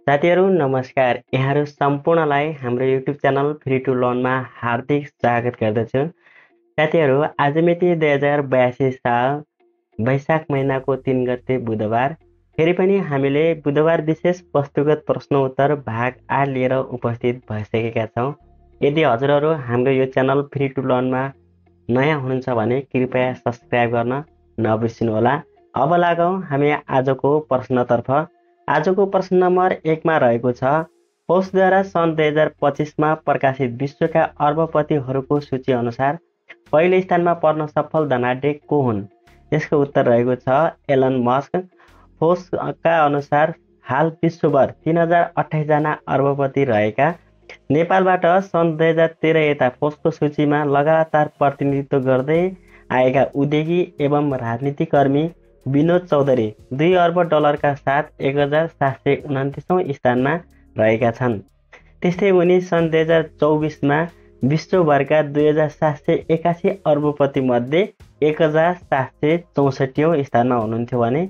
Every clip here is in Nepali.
साथीहरू नमस्कार। यहाँहरू सम्पूर्णलाई हाम्रो युट्युब च्यानल फ्री टु लर्नमा हार्दिक स्वागत गर्दछु। साथीहरू आज मिति 2082 साल वैशाख महिनाको 3 गते बुधबार फेरि पनि हामीले बुधबार विशेष वस्तुगत प्रश्न उत्तर भाग 8 लिएर उपस्थित भइसकेका छौँ। यदि हजुरहरू हाम्रो यो च्यानल फ्री टु लर्नमा नयाँ हुनुहुन्छ भने कृपया सब्स्क्राइब गर्न नबिर्सिनुहोला। अब लागौँ हामी आजको प्रश्नतर्फ। आजको प्रश्न नम्बर 1 मा रहेको छ, फोर्ब्सद्वारा सन् 2025 मा प्रकाशित विश्वका अर्बपतिहरूको सूची अनुसार पहिलो स्थानमा पर्न सफल धनाढ्य को हुन्? यसको उत्तर रहेको छ एलन मस्क। फोर्ब्सका अनुसार हाल विश्वभर 3028 जना अर्बपति रहेका नेपालबाट सन् 2013 यता फोर्ब्सको सूचीमा लगातार प्रतिनिधित्व गर्दै आएका उद्योगी एवं राजनीतिकर्मी विनोद चौधरी 2 अर्ब डलरका साथ 1729औं स्थानमा रहेका छन्। त्यस्तै उनी सन् 2024 मा विश्वभरका 2781 अर्बपति मध्ये 1764औं स्थानमा हुनुहुन्थ्यो भने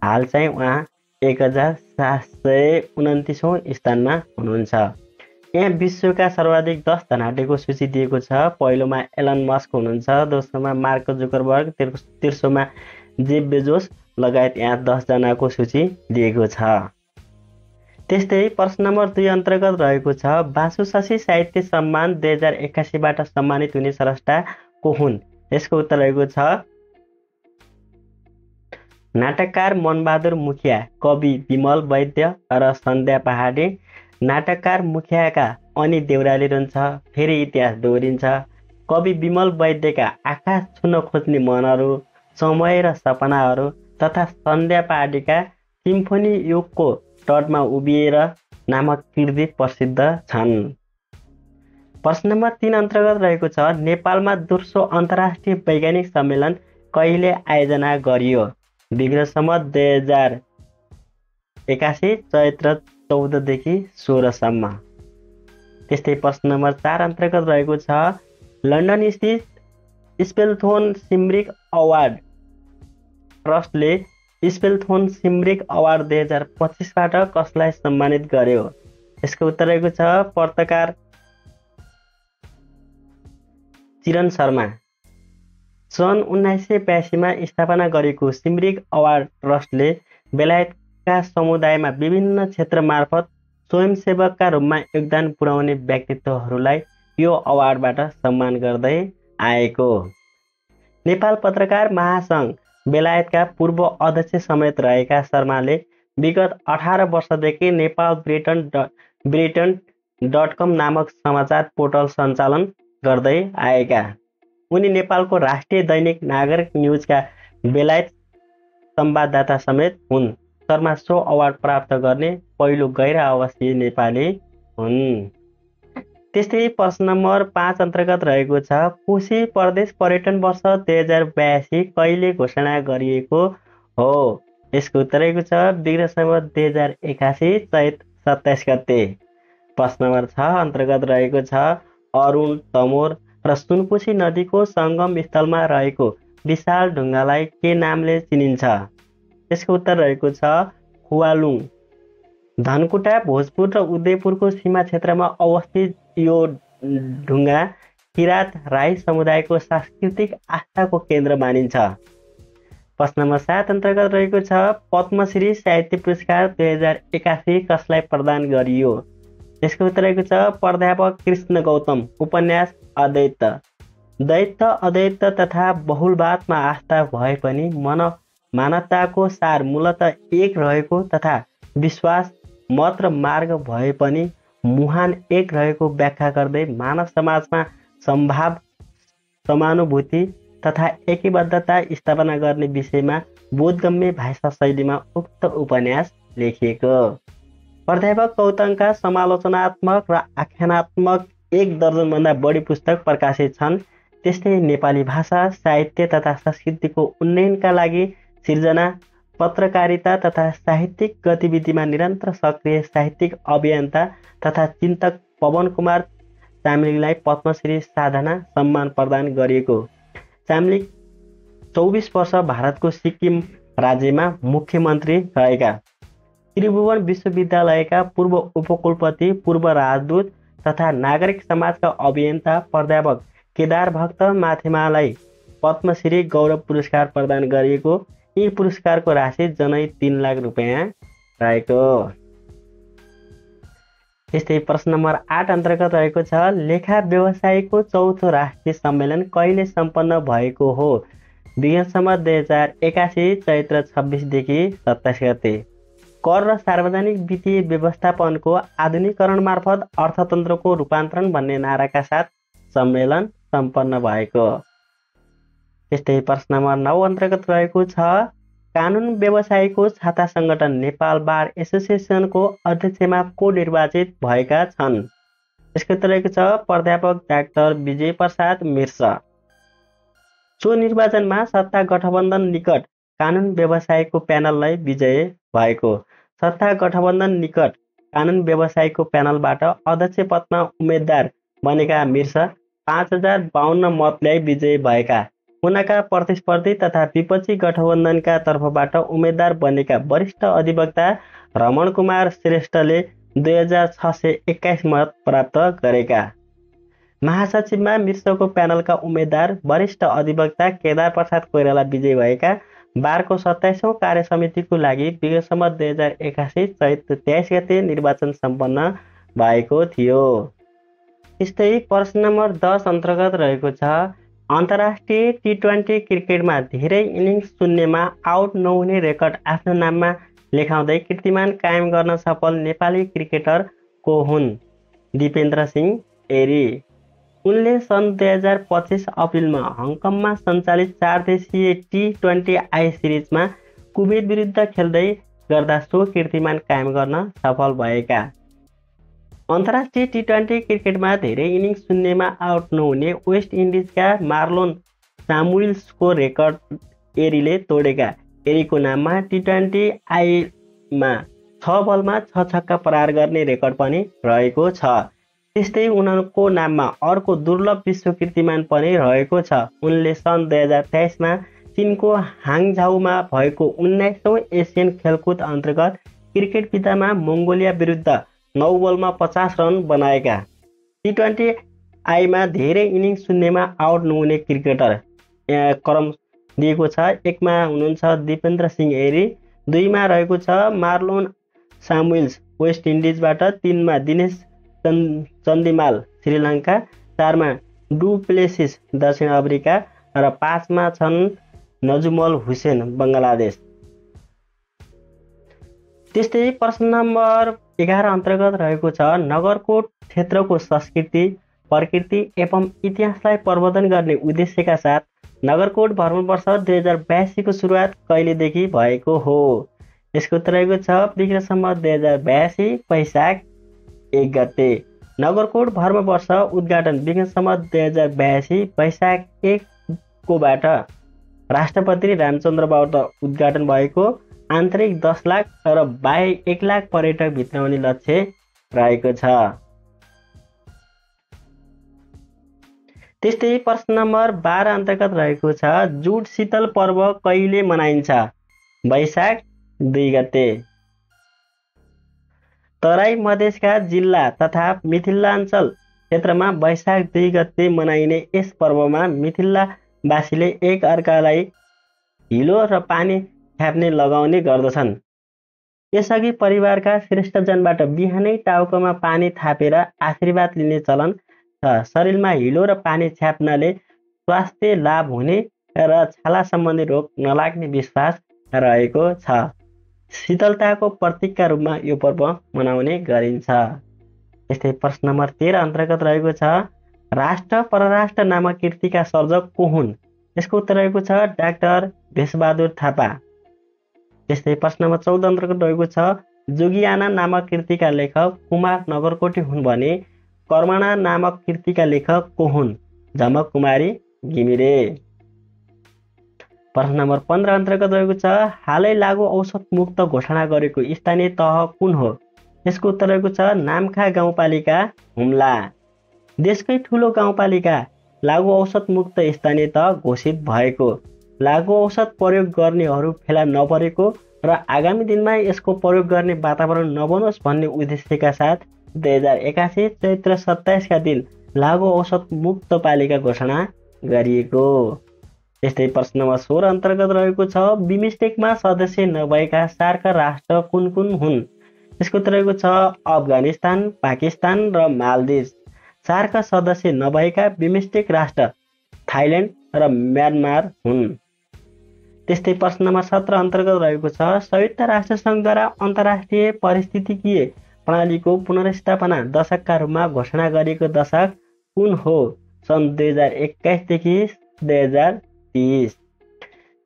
हाल चाहिँ उहाँ 1729औं स्थानमा हुनुहुन्छ। यहाँ विश्वका सर्वाधिक 10 धनाढ्यको सूची दिएको छ। पहिलोमा एलन मस्क हुनुहुन्छ, दोस्रोमा मार्क जुकरबर्ग, तेस्रोमा जेफ बेजोस लगायत यहाँ 10 जनाको सूची दिएको छ। त्यस्तै प्रश्न नम्बर 2 अन्तर्गत रहेको छ, बासु शशी साहित्य सम्मान 2081 बाट सम्मानित हुने स्रष्टा को हुन्? यसको उत्तर रहेको छ नाटककार मनबहादुर मुखिया, कवि विमल वैद्य र सन्ध्या पहाडे। नाटककार मुखियाका अनि देउराली रहन्छ, फेरि इतिहास दोहोरिन्छ। कवि विमल वैद्यका आकाश छुन खोज्ने मनहरू, समय र सपनाहरू तथा सन्ध्या पहाडीका सिम्फोनी युगको तटमा उभिएर नामक कृति प्रसिद्ध छन्। प्रश्न नम्बर 3 अन्तर्गत रहेको छ, नेपालमा दोस्रो अन्तर्राष्ट्रिय वैज्ञानिक सम्मेलन कहिले आयोजना गरियो? विक्रम सम्वत 2081 चैत्र 14 देखि 16 सम्म। त्यस्तै प्रश्न नम्बर 4 अन्तर्गत रहेको छ, लन्डन स्थित स्पेलथोन सिम्रिक अवार्ड ट्रस्टले स्पेलथोन सिम्रिक अवार्ड 2025 बाट कसलाई सम्मानित गर्यो? यसको उत्तर रहेको छ पत्रकार चिरण शर्मा। सन् 1982 मा स्थापना गरेको सिम्रिक अवार्ड ट्रस्टले बेलायतका समुदायमा विभिन्न क्षेत्र मार्फत स्वयंसेवकका रूपमा योगदान पुर्याउने व्यक्तित्वहरूलाई यो अवार्डबाट सम्मान गर्दै आएको। नेपाल पत्रकार महासङ्घ बेलायतका पूर्व अध्यक्ष समेत रहेका शर्माले विगत 18 वर्षदेखि नेपाल ब्रिटेन.com नामक समाचार पोर्टल सञ्चालन गर्दै आएका। उनी नेपालको राष्ट्रिय दैनिक नागरिक न्युजका बेलायत संवाददाता समेत हुन्। शर्मा सो अवार्ड प्राप्त गर्ने पहिलो गैर आवासीय नेपाली हुन्। त्यस्तै प्रश्न नम्बर 5 अन्तर्गत रहेको छ, कोशी प्रदेश पर्यटन वर्ष 2082 कहिले घोषणा गरिएको हो? यसको उत्तर रहेको छ विक्रम सम्वत 2081 चैत 27 गते। प्रश्न नम्बर 6 अन्तर्गत रहेको छ, अरुण तमोर र सुनकोशी नदीको सङ्गम स्थलमा रहेको विशाल ढुङ्गालाई के नामले चिनिन्छ? यसको उत्तर रहेको छ खुवालुङ। धनकुटा, भोजपुर र उदयपुरको सीमा क्षेत्रमा अवस्थित यो ढुङ्गा किरात राई समुदायको सांस्कृतिक आस्थाको केन्द्र मानिन्छ। प्रश्न नम्बर 7 अन्तर्गत रहेको छ, पद्मश्री साहित्य पुरस्कार 2081 कसलाई प्रदान गरियो? यसको उत्तर रहेको छ प्राध्यापक कृष्ण गौतम। उपन्यास अद्वैत। द्वैत, अद्वैत तथा बहुलवादमा आस्था भए पनि मानवताको सार मूलतः एक रहेको तथा विश्वास, मत र मार्ग भए पनि मुहान एक रहेको व्याख्या गर्दै मानव समाजमा सम्भाव, समानुभूति तथा एकीबद्धता स्थापना गर्ने विषयमा बोधगम्य भाषा शैलीमा उक्त उपन्यास लेखिएको। प्राध्यापक गौतमका समालोचनात्मक र आख्यानात्मक 1 दर्जनभन्दा बढी पुस्तक प्रकाशित छन्। त्यस्तै नेपाली भाषा, साहित्य तथा संस्कृतिको उन्नयनका लागि सिर्जना, पत्रकारिता तथा साहित्यिक गतिविधिमा निरन्तर सक्रिय साहित्यिक अभियन्ता तथा चिन्तक पवन कुमार चामलिङलाई पद्मश्री साधना सम्मान प्रदान गरिएको। चामलिङ 24 वर्ष भारतको सिक्किम राज्यमा मुख्यमन्त्री रहेका। त्रिभुवन विश्वविद्यालयका पूर्व उपकुलपति, पूर्व राजदूत तथा नागरिक समाजका अभियन्ता प्राध्यापक केदार भक्त माथिमालाई पद्मश्री गौरव पुरस्कार प्रदान गरिएको। यी पुरस्कारको राशि जनै 3 लाख रुपियाँ रहेको। त्यस्तै प्रश्न नम्बर 8 अन्तर्गत रहेको छ लेखा व्यवसायको चौथो राष्ट्रिय सम्मेलन कहिले सम्पन्न भएको हो? विज्ञान सम्मत 2081 चैत्र 26 देखि 27 गते। कर र सार्वजनिक वित्तीय व्यवस्थापनको आधुनिकीकरण मार्फत अर्थतन्त्रको रूपान्तरण भन्ने नाराका साथ सम्मेलन सम्पन्न भएको। त्यस्तै प्रश्न नम्बर 9 अन्तर्गत रहेको छ कानुन व्यवसायको छाता सङ्गठन नेपाल बार एसोसिएसनको अध्यक्षमा को निर्वाचित भएका छन्? यसको उत्तर रहेको छ प्राध्यापक डाक्टर विजय प्रसाद मिर्स। सो निर्वाचनमा सत्ता गठबन्धन निकट कानुन व्यवसायको प्यानललाई विजय भएको। सत्ता गठबन्धन निकट कानुन व्यवसायको प्यानलबाट अध्यक्ष पदमा उम्मेद्वार बनेका मिर्स 5052 मत ल्याई विजयी भएका। उनका प्रतिस्पर्धी तथा विपक्षी गठबन्धनका तर्फबाट उम्मेद्वार बनेका वरिष्ठ अधिवक्ता रमण कुमार श्रेष्ठले 2621 मत प्राप्त गरेका। महासचिवमा मिर्सको प्यानलका उम्मेद्वार वरिष्ठ अधिवक्ता केदार प्रसाद कोइराला विजयी भएका। बारको 27औं कार्य समितिको लागि विगत सम्मत 2081 चैत्र 23 गते निर्वाचन सम्पन्न भएको थियो। त्यस्तै प्रश्न नम्बर 10 अन्तर्गत रहेको छ अन्तर्राष्ट्रिय टी20 क्रिकेटमा धेरै इनिङ्स शून्यमा आउट नहुने रेकर्ड आफ्नो नाममा लेखाउँदै कीर्तिमान कायम गर्न सफल नेपाली क्रिकेटर को हुन्? दिपेन्द्र सिंह एरी। उनले सन् 2025 अप्रिलमा हङकङमा सञ्चालित 4 देशीय टी20 आई सिरिजमा कुवेत विरुद्ध खेल्दै गर्दा सो कीर्तिमान कायम गर्न सफल भएका। अन्तर्राष्ट्रिय टी20 क्रिकेटमा धेरै इनिङ्स शून्यमा आउट नहुने वेस्ट इन्डिजका मार्लोन सामुएल्सको रेकर्ड एरीले तोडेका। एरीको नाममा टी20 आईमा 6 बलमा 6 छक्का प्रहार गर्ने रेकर्ड पनि रहेको छ। त्यस्तै उनको नाममा अर्को दुर्लभ विश्व कीर्तिमान पनि रहेको छ। उनले सन् 2023 मा चीनको हाङझाउमा भएको 19औं एसियन खेलकुद अन्तर्गत क्रिकेट विधामा मङ्गोलिया विरुद्ध 9 बलमा 50 रन बनाएका। टी20 आईमा धेरै इनिङ्स शून्यमा आउट नहुने क्रिकेटर क्रम दिएको छ। 1 मा हुनुहुन्छ दिपेन्द्र सिंह एरी, 2 मा रहेको छ मार्लोन सामुएल्स वेस्ट इन्डिजबाट, 3 मा दिनेश चन्दिमाल श्रीलङ्का, 4 मा डु प्लेसिस दक्षिण अफ्रिका र 5 मा छन् नजुमल हुसेन बङ्गलादेश। त्यस्तै प्रश्न नम्बर 11 अन्तर्गत रहेको छ नगरकोट क्षेत्रको संस्कृति, प्रकृति एवं इतिहासलाई प्रवर्धन गर्ने उद्देश्यका साथ नगरकोट भ्रमण वर्ष 2082 को सुरुवात कहिलेदेखि भएको हो? यसको उत्तर रहेको छ विक्रम सम्वत 2082 वैशाख 1 गते। नगरकोट भ्रमण वर्ष उद्घाटन विक्रम सम्वत 2082 वैशाख 1 कोबाट राष्ट्रपति रामचन्द्रबाट उद्घाटन भएको। आन्तरिक 10 लाख र बाह्य 1 लाख पर्यटक भित्राउने लक्ष्य रहेको छ। त्यस्तै प्रश्न नम्बर 12 अन्तर्गत रहेको छ जुड शीतल पर्व कहिले मनाइन्छ? वैशाख 2 गते। तराई मधेसका जिल्ला तथा मिथिलाञ्चल क्षेत्रमा वैशाख 2 गते मनाइने यस पर्वमा मिथिलावासीले एक अर्कालाई हिलो र पानी छ्याप्ने लगाउने गर्दछन्। यसअघि परिवारका श्रेष्ठजनबाट बिहानै टाउकोमा पानी थापेर आशीर्वाद लिने चलन छ। शरीरमा हिलो र पानी छ्याप्नाले स्वास्थ्य लाभ हुने र छाला सम्बन्धी रोग नलाग्ने विश्वास रहेको छ। शीतलताको प्रतीकका रूपमा यो पर्व मनाउने गरिन्छ। त्यस्तै प्रश्न नम्बर 13 अन्तर्गत रहेको छ राष्ट्र परराष्ट्र नामक कृतिका सर्जक को हुन्? यसको उत्तर रहेको छ डाक्टर भेषबहादुर थापा। त्यस्तै प्रश्न नम्बर 14 अन्तर्गत रहेको छ जोगियाना नामक कृतिका लेखक कुमार नगरकोटी हुन् भने कर्मणा नामक कृतिका लेखक को हुन्? झमक कुमारी घिमिरे। प्रश्न नम्बर 15 अन्तर्गत रहेको छ हालै लागु औषध मुक्त घोषणा गरेको स्थानीय तह कुन हो? यसको उत्तर रहेको छ नामखा गाउँपालिका हुम्ला। देशकै ठुलो गाउँपालिका लागु औषध मुक्त स्थानीय तह घोषित भएको। लागु औषध प्रयोग गर्नेहरू फेला नपरेको र आगामी दिनमा यसको प्रयोग गर्ने वातावरण नबनोस् भन्ने उद्देश्यका साथ 2081 चैत्र 27 का दिन लागु औषध मुक्त पालिका घोषणा गरिएको। त्यस्तै प्रश्न नम्बर 16 अन्तर्गत रहेको छ बिमस्टेकमा सदस्य नभएका सार्क राष्ट्र कुन कुन हुन्? यसको उत्तर रहेको छ अफगानिस्तान, पाकिस्तान र मालदिभ। सार्क सदस्य नभएका बिमस्टेक राष्ट्र थाइल्यान्ड र म्यानमार हुन्। त्यस्तै प्रश्न नम्बर 17 अन्तर्गत रहेको छ संयुक्त राष्ट्र सङ्घद्वारा अन्तर्राष्ट्रिय पारिस्थितिकीय प्रणालीको पुनर्स्थापना दशकका रूपमा घोषणा गरिएको दशक कुन हो? सन् 2021 देखि 2030।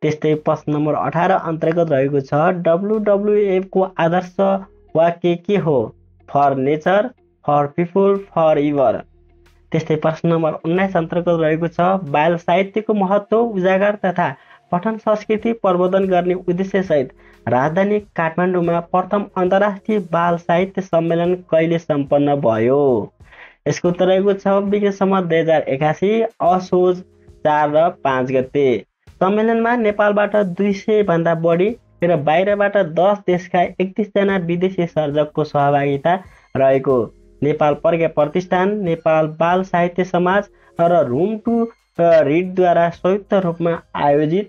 त्यस्तै प्रश्न नम्बर 18 अन्तर्गत रहेको छ WWF को आदर्श वाक्य के हो? For nature, for people, forever. त्यस्तै प्रश्न नम्बर 19 अन्तर्गत रहेको छ बाल साहित्यको महत्त्व उजागर तथा पठन संस्कृति प्रवर्धन गर्ने उद्देश्यसहित राजधानी काठमाडौँमा प्रथम अन्तर्राष्ट्रिय बाल साहित्य सम्मेलन कहिले सम्पन्न भयो? यसको उत्तर रहेको छ विक्रमसम्म 2081 असोज 4 र 5 गते। सम्मेलनमा नेपालबाट 200 भन्दा बढी र बाहिरबाट 10 देशका 31 जना विदेशी सर्जकको सहभागिता रहेको नेपाल प्रज्ञा प्रतिष्ठान, नेपाल बाल साहित्य समाज र रुम टु रिडद्वारा संयुक्त रूपमा आयोजित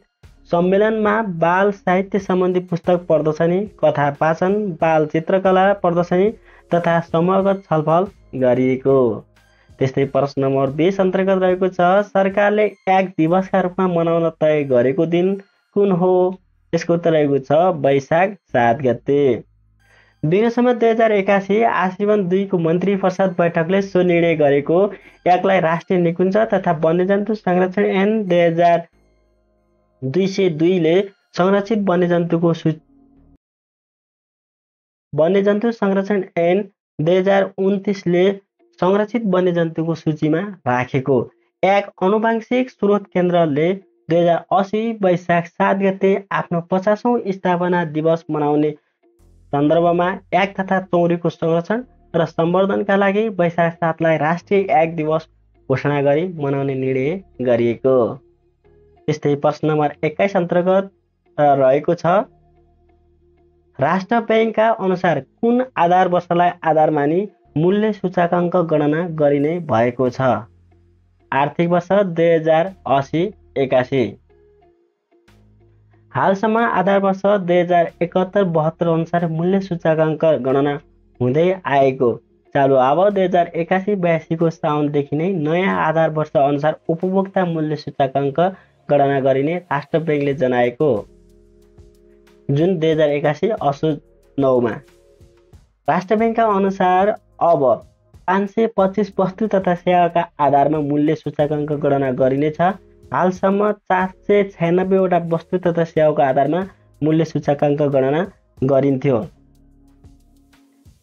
सम्मेलनमा बाल साहित्य सम्बन्धी पुस्तक प्रदर्शनी, कथा वाचन, बाल चित्रकला प्रदर्शनी तथा समूहगत छलफल गरिएको। त्यस्तै प्रश्न नम्बर 20 अन्तर्गत रहेको छ सरकारले एक दिवसका रूपमा मनाउन तय गरेको दिन कुन हो? यसको उत्तर रहेको छ वैशाख 7 गते। विक्रमसम्म 2081 आजीवन 2 को मन्त्री परिषद बैठकले सो निर्णय गरेको एकलाई राष्ट्रिय निकुञ्ज तथा वन्यजन्तु संरक्षण ऐन 2202 ले संरक्षित वन्यजन्तु संरक्षण ऐन 2029 ले संरक्षित वन्यजन्तुको सूचीमा राखेको। एक आनुवंशिक स्रोत केन्द्रले 2080 वैशाख 7 गते आफ्नो 50औं स्थापना दिवस मनाउने सन्दर्भमा याक तथा चौरीको संरक्षण र सम्वर्धनका लागि वैशाख 7 लाई राष्ट्रिय याक दिवस घोषणा गरी मनाउने निर्णय गरिएको। त्यस्तै प्रश्न नम्बर 21 अन्तर्गत रहेको छ राष्ट्र बैंकका अनुसार कुन आधार वर्षलाई आधार मानी मूल्य सूचकाङ्क गणना गरिने भएको छ? आर्थिक वर्ष 2080-81। हालसम्म आधार वर्ष 2071-72 अनुसार मूल्य सूचकाङ्क गणना हुँदै आएको चालु अब 2081-82 को साउनदेखि नै नयाँ आधार वर्ष अनुसार उपभोक्ता मूल्य सूचकाङ्क गणना गरिने राष्ट्र बैंकले जनाएको। जुन 2081 असोज 9 मा राष्ट्र बैंकका अनुसार अब 525 वस्तु तथा सेवाका आधारमा मूल्य सूचकाङ्क गणना गरिनेछ। हालसम्म 496 वटा वस्तु तथा सेवाको आधारमा मूल्य सूचकाङ्क गणना गरिन्थ्यो।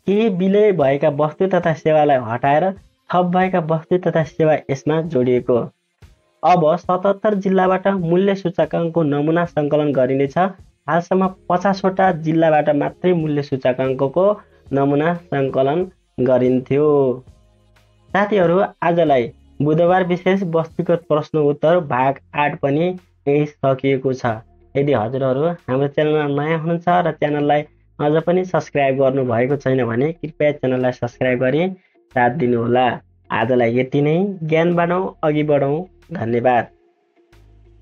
केही विलय भएका वस्तु तथा सेवालाई हटाएर थप भएका वस्तु तथा सेवा यसमा जोडिएको। अब 77 जिल्लाबाट मूल्य सूचकाङ्कको नमुना सङ्कलन गरिनेछ। हालसम्म 50 वटा जिल्लाबाट मात्रै मूल्य सूचकाङ्कको नमुना सङ्कलन गरिन्थ्यो। साथीहरू, आजलाई बुधबार विशेष वस्तुगत प्रश्न उत्तर भाग 8 पनि यही सकिएको छ। यदि हजुरहरू हाम्रो च्यानलमा नयाँ हुनुहुन्छ र च्यानललाई अझ पनि सब्स्क्राइब गर्नु भएको छैन भने कृपया च्यानललाई सब्स्क्राइब गरी साथ दिनुहोला। आजलाई यति नै। ज्ञान बाँडौँ, अघि बढौँ। धन्यवाद।